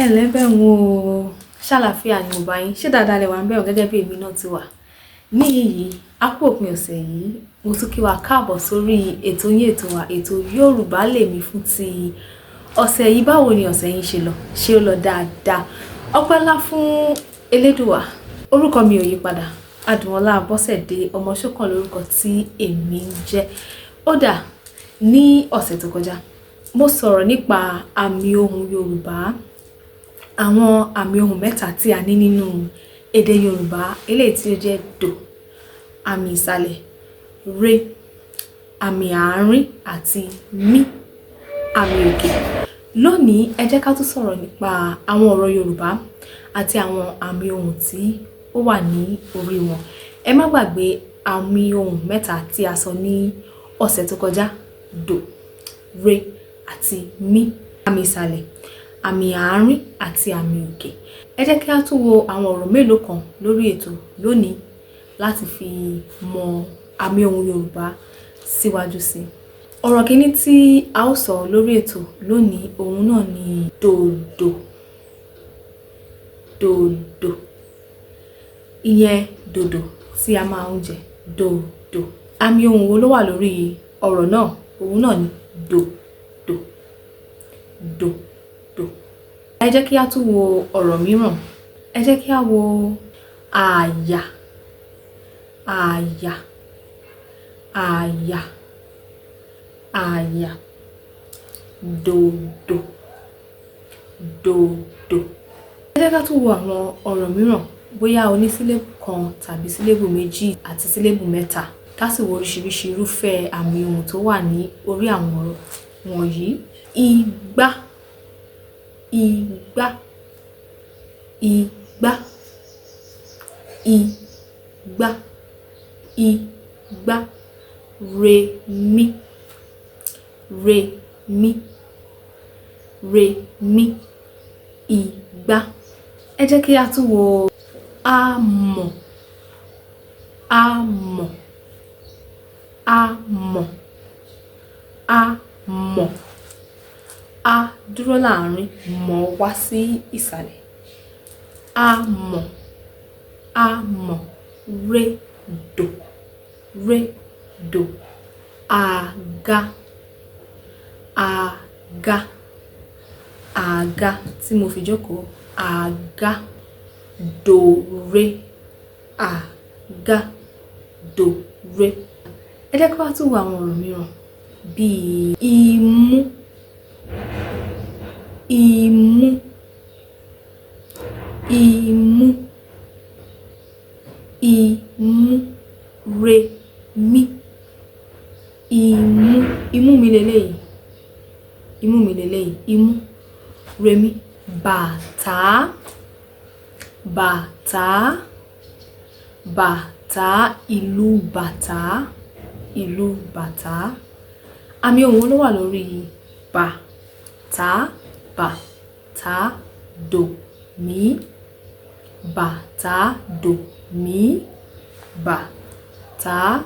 Ẹ ǹlẹ́ bẹ́ẹ̀ wọ́n o, ṣàlàáfíà ni mo bá yín. Ṣé dáadáa lẹ wà ń bẹ̀rù gẹ́gẹ́ bí èmi náà ti wà? Ní yìí, a kú òpin ọ̀sẹ̀ yìí, mo tún kí wa káàbọ̀ sórí ètò yín, ètò wa, ètò Yorùbá Lèmi fún ti ọ̀sẹ̀ yìí. Báwo ni ọ̀sẹ̀ yín ṣe lọ? Ṣé ó lọ dáadáa? Ọpẹ́ ńlá fún Elédùwà. Orúkọ mi ò yí padà. Adùnọlá Abọ́sẹ̀dé Ọmọṣókàn lórúkọ tí èmi ń jẹ́. Ó dà, ní ọ̀sẹ̀ tó kọjá, mo sọ̀rọ̀ nípa àmì ohùn Yorùbá, àwọn àmì ohùn mẹ́ta tí a ní nínú èdè Yorùbá, eléyìí tí ó jẹ́ dò, àmì ìsàlẹ̀, re, àmì àárín àti mí, àmì òkè. Lónìí, ẹ jẹ́ ká tún sọ̀rọ̀ nípa àwọn ọ̀rọ̀ Yorùbá àti àwọn àmì ohùn tí ó wà ní orí wọn. Ẹ má gbàgbé àmì ohùn mẹ́ta tí a sọ ní ọ̀sẹ̀ tó kọjá: dò, re àti mí, àmì ìsàlẹ̀, àmì àárín àti àmì òkè. Ẹ jẹ́ kí á tún wo àwọn ọ̀rọ̀ mélòó kan lórí ètò lónìí láti fi mọ àmì ohùn Yorùbá síwájú sí i. Ọ̀rọ̀ kìíní tí a ó sọ lórí ètò lónìí, òun náà ni dòdò. Dòdò. Ìyẹn dòdò tí a máa ń jẹ. Dòdò. Àmì ohùn wo ló wà lórí ọ̀rọ̀ náà? Òun náà ni dò, dò, dò, dò. Ẹ jẹ́ kí á tún wo ọ̀rọ̀ mìíràn. Ẹ jẹ́ kí á wo àyà, àyà, àyà, àyà, dòdò, dòdò. Ẹ jẹ́ ká tún wo àwọn ọ̀rọ̀ mìíràn, bóyá ó ní sílébù kan tàbí sílébù méjì àti sílébù mẹ́ta. Ká sì wo oríṣiríṣi irúfẹ́ àmì ohùn tó wà ní orí àwọn ọ̀rọ̀ wọ̀nyí. Igbá, igbá, igbá, igbá, igbá, remí, remí, remí, igbá. Ẹ jẹ́ kí á tún wo amọ̀, amọ̀, amọ̀, amọ̀. A dúró láàrin, mọ̀ wá sí ìsàlẹ̀. Amọ̀, amọ̀, rédò, rédò, àga, àga, àga tí mo fi jókòó, àga, dòre, àga, dòre. Ẹ jẹ́ kí wá tún wo àwọn ọ̀rọ̀ mìíràn bíi imú, imú, imú, imú, remí, imú. Imú mi leléyìí, imú mi leléyìí, imú, remí, bàtá, bàtá, bàtá, ìlù bàtá, ìlù bàtá. Àmì ohùn wo ló wà lórí bà, tá, bà, tá, dò, mí, bà, tá, dò, mí, bà, tá.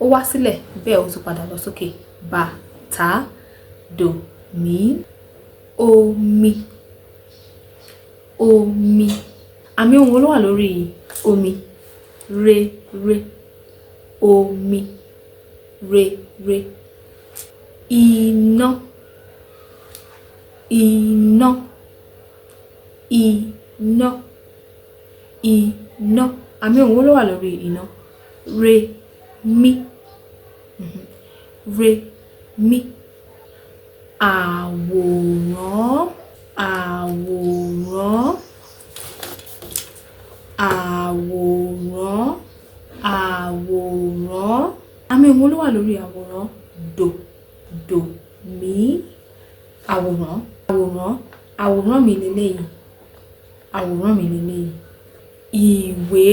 Ó wá sílẹ̀ bẹ́ẹ̀, ó tún padà lọ sókè. Bà, tá, dò, mí, omi, omi. Àmì ohùn wo ló wà lórí omi? Re, re, omi, re, re. Iná, iná, iná, iná. Àmì ohùn wo ló wà lórí iná? Re, mí, re, mí. Àwòrán, àwòrán, àwòrán, àwòrán. Àmì ohùn wo ló wà lórí àwòrán? Dò, dò, mí. Àwòrán, àwòrán, àwòrán mi leléyìí, àwòrán mi leléyìí. Ìwé,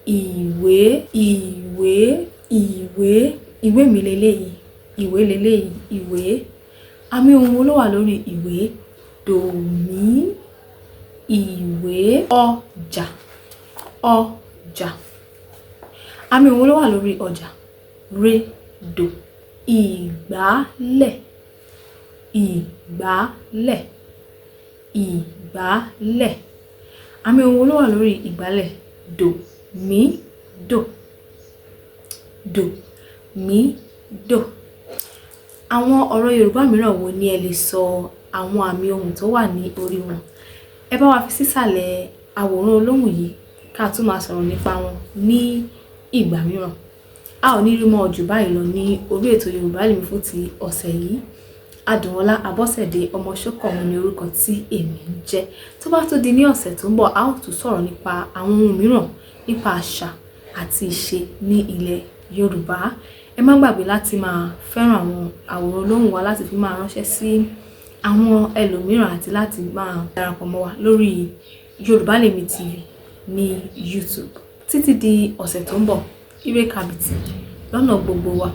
ìwé, ìwé, ìwé, ìwé mi leléyìí, ìwé leléyìí, ìwé. Àmì ohùn wo ló wà lórí ìwé? Dò, mí, ìwé. Ọjà, ọjà. Àmì ohùn wo ló wà lórí ọjà? Re, dò. Ìgbálẹ̀, ìgbálẹ̀. Ìgbálẹ̀. Àmì ohùn wo ló wà lórí ìgbálẹ̀? Dò, mí, dò. Dò, mí, dò. Àwọn ọ̀rọ̀ Yorùbá mìíràn wo ni ẹ lè sọ àwọn àmì ohùn tó wà ní orí wọn? Ẹ bá wa fi sísàlẹ̀ àwòrán olóhùn yìí ká tún máa sọ̀rọ̀ nípa wọn ní ìgbà mìíràn. A ò ní rí mọ́ jù báyìí lọ ní orí ètò Yorùbá Lèmi fún ti ọ̀sẹ̀ yìí. Adùnọlá Abọ́sẹ̀dé ọmọ Ṣókànmí ní orúkọ tí èmi ń jẹ́. Tó bá tún di ní ọ̀sẹ̀ tó ń bọ̀, a ó tún sọ̀rọ̀ nípa àwọn ohun mìíràn nípa àṣà àti ìṣe ní ilẹ̀ Yorùbá. Ẹ má gbàgbé láti máa fẹ́ràn àwọn àwòrán olóhùn wa láti fi máa ránṣẹ́ sí àwọn ẹlòmíràn àti láti máa darapọ̀ mọ́ wa lórí Yorùbá Lèmi TV ní YouTube. Títí di ọ̀sẹ̀ tó ń bọ̀, ire kàbìtì lọ́nà gbogbo wa.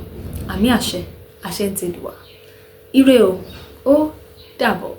Àmì àṣẹ, àṣẹ ń tẹ̀lé wa. Ire o, ó dàbọ̀.